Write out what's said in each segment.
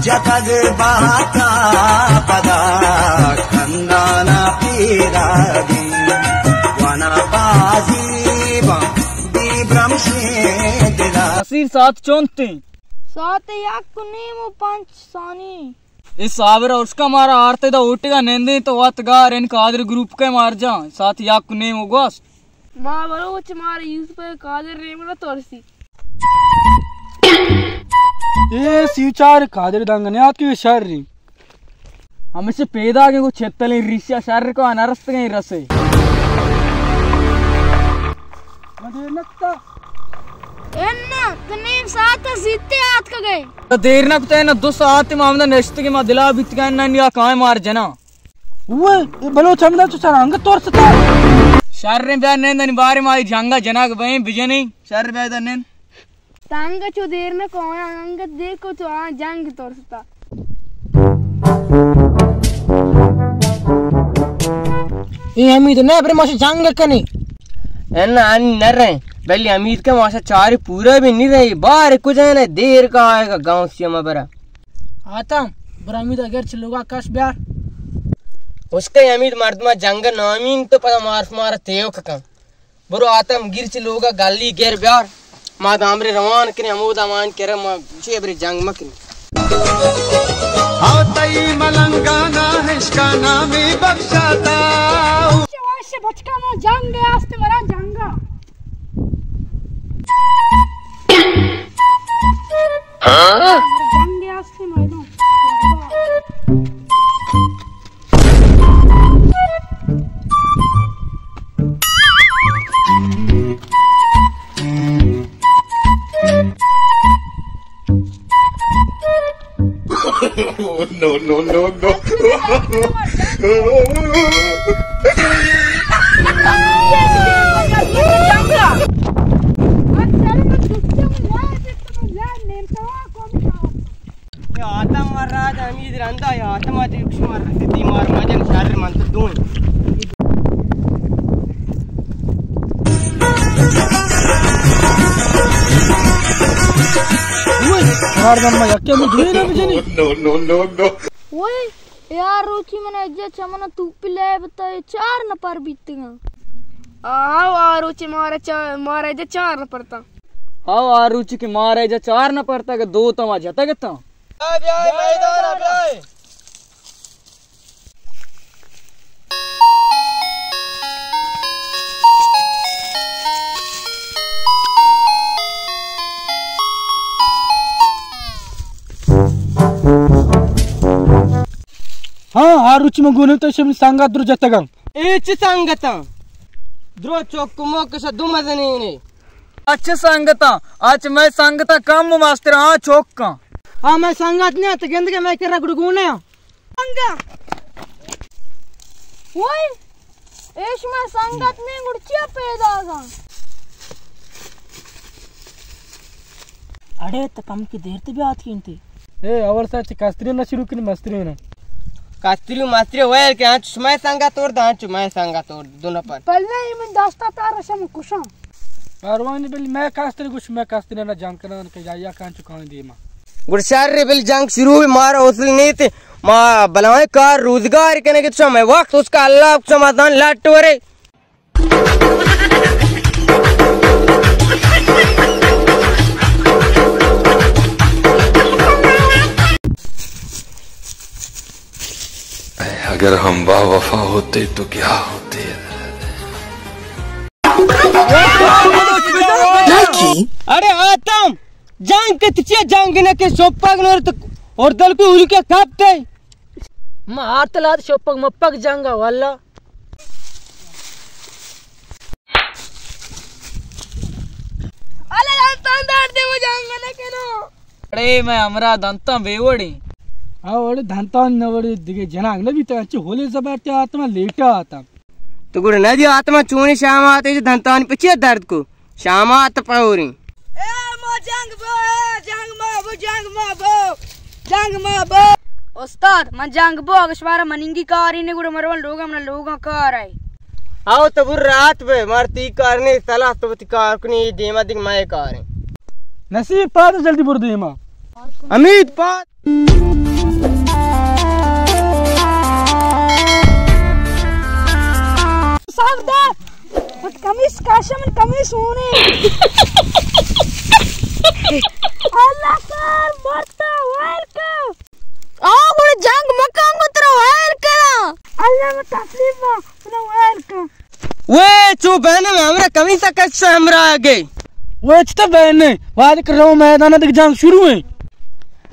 جتگ بہتا پدا خندانا پیرا دی، وانا بازی با دی برمشیں دلا۔ نصیر، ساعت چونتیں؟ ساعت یک و نیم و پنچ ثانی۔ اے صابر، اشکا مارا آرتے دا اوٹگا نندیں تو وت گار ان قادر گروپ کے مار جا۔ ساعت یک و نیم و گوست۔ ما بلوچ، مارا یوسف قادر ریمنا ترسی۔ اے سی و چار قادر دنگ نیات کے شر ری۔ ہمیشہ پیدا کے کو چھتلیں ریشا شر کو نرستگیں رسے۔ ما دیر نکتا۔ انا، تو نیم ساعت زیتے آتکگے۔ تو دیر نہ کتے نا، دو ساعت ما ہمدا نشتگے، ما دلا بیتگا نا نیا کائیں مار جنا۔ اوئے، اے بلوچ ہمدا چو سرا انگت ترستا۔ شریں بیا نند، نی بارے ما جنگا جنگ بئیں بجنیں۔ شر بیا دا نند۔ تانگا چو دیر نہ کو، انگت دیر کو تو آ جنگ ترستا۔ اے امید نہ، برے ماشا جنگ کنی۔ انا، انی نریں، بلی امید کا ماشا چاری پورا بھی نہیں رہی۔ بار کجا نہ دیر کا آئے گا گاؤں سے مبرا۔ آتم، برا امید اگر چلوگا کش بیار۔ اس کے امید مردمہ جنگ نامین تو پدا مارف مارا تیو ککن۔ برو آتم، گیر چہ لوگا گلی گر بیار۔ ما دامرے روان کنیں، ہمودا مان کرے ما چے برے جنگ مکنیں۔ ہاں تئی ملنگانا ہشکا نامی بخشاتا۔ واش واش بچکا، ما جنگ آستے ورا جنگا۔ ہاں؟ جنگ آستے مردم۔ No, no, no, no. اے آتم مر رہا تھا، امید رندا، اے آتم آتی کچھ مر رہا تھا، تیمار مجن شر من تو دون۔ اوئے، چار دم ما یکے میں دوئے نہ بجنی۔ No, no, no, no. اوئے، یار روچی من اجا چمنا توپی لے بتا، چار نفر بیتگاں۔ آو، آ روچی مارا چا-، مارا اجا چار نفر تا۔ ہاو، آ روچی کہ مارا اجا چار نہ پرتگ، دو تما جتگ اتاں۔ بیا، بیا، میدان ءَ بیا۔ ہاں، آ روچی من گونے تو شمن سنگت درو جتگاں۔ اے چی سنگتاں؟ درو چوک موک شہ دو مزنینے۔ اچ سنگتاں، اچ مئے سنگتاں کم و مستر آں چوکاں۔ آ مئے سنگت نہ انت، گندگے مئے کرا گڑگونے آں۔ سنگت۔ وای، اے شمئے سنگت نہ انت گڑ چیا پیداگاں؟ اڑے تو کم کی دیر تے بیات کینتی۔ اے اول سا چہ کستری نہ شروع کنی مستری نہ۔ کستری مستری ویل کہ آنچ شمئے سنگت اور دا آنچ مئے سنگت اور دو نفر۔ پلوے ای من دستا تار شم کشاں۔ پروانی بل میں کستری گوش میں کستری نہ جنگ کنن کہ یا یا کان چکان دیما۔ گڑ شر بل جنگ شروع مارا حوصل نیت۔ ما بلائیں کار روزگار کنے کہ شمئے وقت اس کا اللہ شما دان لٹ ورے۔ اگر ہم با وفا ہوتے تو کیا ہوتے؟ اڑے آتم، جنگ کت چیئے؟ جنگ نہ کہ شوپک نور تو اور دل کو اڑ کے کپتے۔ ما آرت لات شوپک مپک جنگا واللہ۔ الا دنتان دار دے، وہ جنگ نہ کنو۔ اڑے میں ہمرا دنتان بے وڑی۔ آ وڑے دنتان نہ وڑے دگے جناگ نہ بیتا، اچھے ہولے زبر تے آتما لیٹا آتا۔ تو گڑا نہ دیو آتما چونی شام آتے جو دنتان پچے درد کو۔ شامات پوریں۔ اے ما جنگ بو، اے جنگ ما بو، جنگ ما بو، جنگ ما بو۔ استاد، من جنگ بو، اگہ شمارا مننگی کاری نے گڑا مرون لوگا، من لوگا کار ہے۔ آو تو بر رات بے، مار تی کار نے، سلاح تو تی کار کنی، دیما دیگ مائے کاریں۔ نصیب پاد جلدی بر دیما۔ امید پاد۔ صاحب دا، کمیس کاشم، کمیس ہونے۔ اللہ کار مرتا وائر کا۔ آ گڑا جنگ مکان کو ترا وائر کرا۔ اللہ میں تکلیف ما، ترا وائر کا۔ وے چو بہن میں ہمرا کمیس کش ہمرا آگے۔ وے چتا بہن، واد کرو میدان دیکھ جنگ شروع ہے۔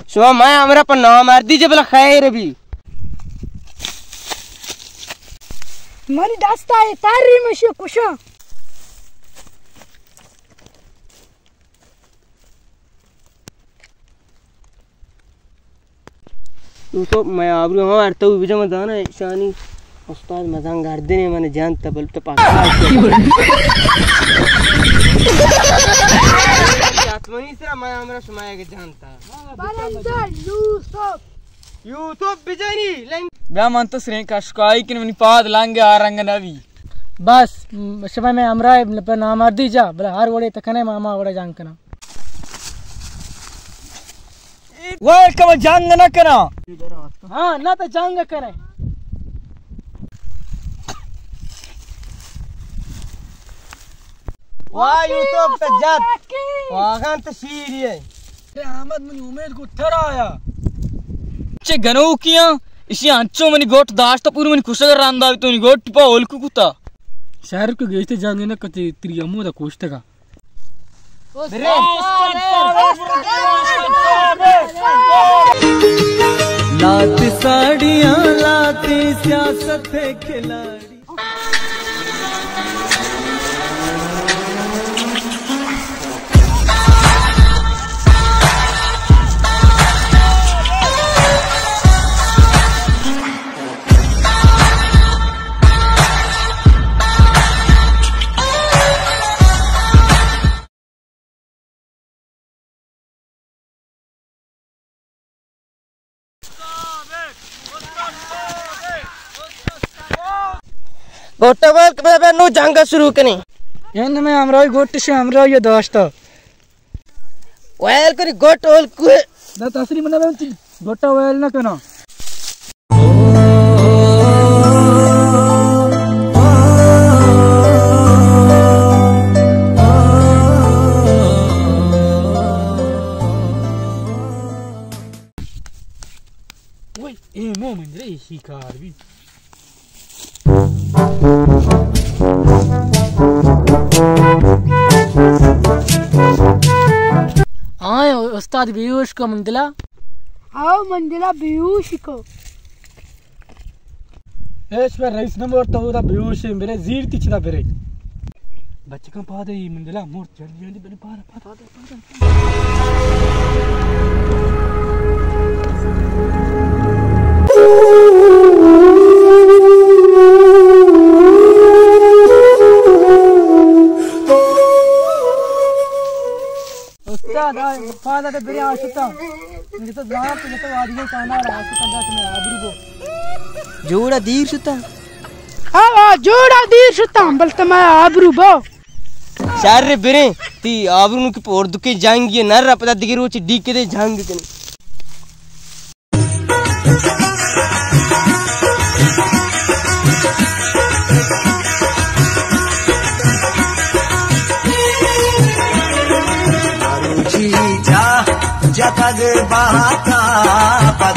شما مئے ہمرا پر نامردی جے بلا خیر بی۔ منی دستا اے تاری مشی کشا۔ تو، تو مئے آبرو ہم ارتو بجا من دانا شانی استاد مزن گردنے من جانتا بل تو پاکا۔ آتمانی سرا مئے ہمرا شما یک جانتا۔ بلندر یوسف۔ یوسف بجانی لنگ۔ بیا من تو سرین کشکائی کن منی پاد لنگ آ رنگ نبی۔ بس، م-، شما میں ہمراہ پہ نامردی جا، بلے ہر وڑے تکنے ما ہما وڑے جنگ کنا۔ وہ کم جنگ نہ کنا۔ ہاں، نہ تو جنگ کرے۔ واہ، یوسف تو جت۔ واقعاً تو شیری ہے۔ اے احمد، منی امید کو تھر آیا۔ چے گنوکیاں، اشی انچو منی گوٹ داشت پوری منی کشگ رندا تو منی گوٹ پا اولکو کتا۔ شہر کو گیشتے جنگ نہ کتے تری امو دا کوشتگا۔ لاتی ساڑیاں، لاتی سیاست کھلاڑی۔ گوٹا بار کہ بہ نو جنگ شروع کنی۔ یعنی میں ہمراہی گوٹ سے ہمراہی داشتا۔ ویل کری گوٹ اول کوئے۔ دا تسری منا بہن چی گوٹا ویل نہ کنا۔ وای، اے مومن رے شکار بی۔ آئے استاد بیہوش کو مندلا۔ آؤ مندلا بیہوش کو۔ ایش پر رئیس نہ مرتا، اودا بیہوش ایں، برے زیر تی چدا برے۔ بچکاں پادے ای مندلا مرت، جلدی جلدی برے پارا، پارا، پارا۔ استاد، آ، پاد اڈ برے آ شتا۔ من تو زاناں تو تو وادی کانا آ شتا، بس میں آبرو بو۔ جوڑا دیر شتا۔ آ، آ، جوڑا دیر شتا، بل تو میں آبرو بو۔ شر بریں، تی آبرو نو کہ پور دکے جنگ یہ نہ رپدا دگے روچ ڈی کے دے جنگ کنے۔ مروچی جا جتگ بہتا پہ